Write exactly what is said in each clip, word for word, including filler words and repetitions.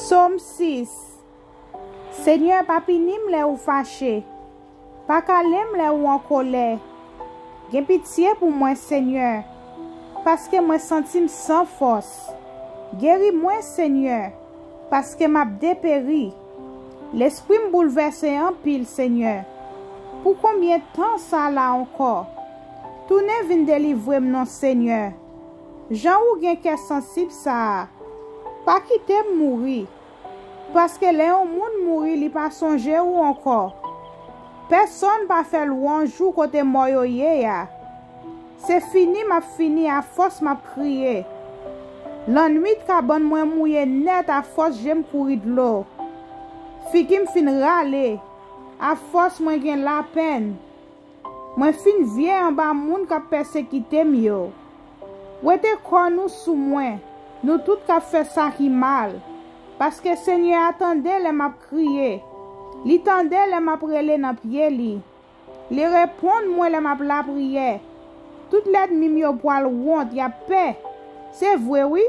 Sòm sis. Senyè, pa pini m lè ou fache. Pa kale m lè ou an kolè. Gen pitye pou mwen, Senyè, paske mwen santi m san fòs. Geri mwen, Senyè, paske m ap deperi. Lespri m boulvèse anpil, Senyè. Pou konbyen tan sa la ankò? Tounen vin delivre m non, Senyè. Jan ou gen kè sansib sa a, pa kite m mouri. Paske lè yon moun mouri, li pa sonje ou ankò. Pèsonn pa fè lwanj ou kote mò yo ye a. Se fini m ap fini, afòs m ap kriye. Lannwit kabann mwen mouye nèt, afòs je m kouri dlo. Figi m fin rale, afòs mwen gen lapenn. Mwen fin vye anba moun k ap pèsekite m yo. Wete kò nou sou mwen, nou tout k ap fè sa ki mal. Paske Senyè a tande lè m ap kriye. Li tande lè m ap rele nan pye li. Li reponn mwen lè m ap lapriyè. Tout lènmi m yo pwal wont, y ap pè. Se vre, wi,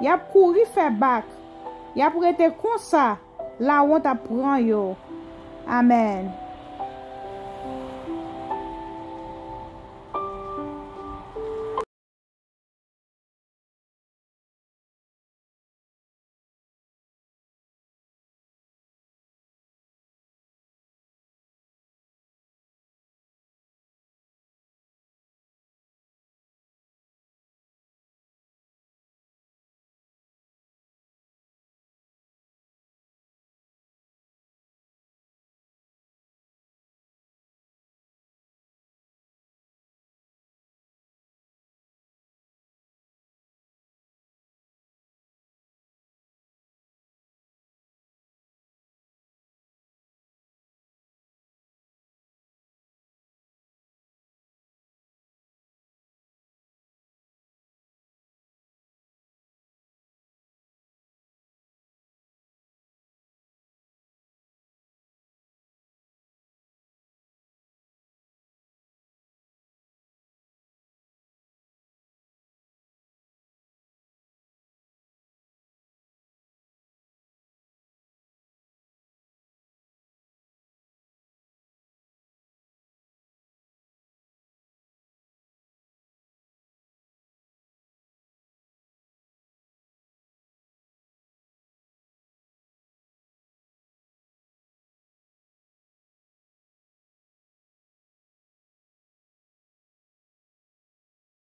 y ap kouri fè bak. Y ap rete konsa, lawont ap pran yo. Amèn.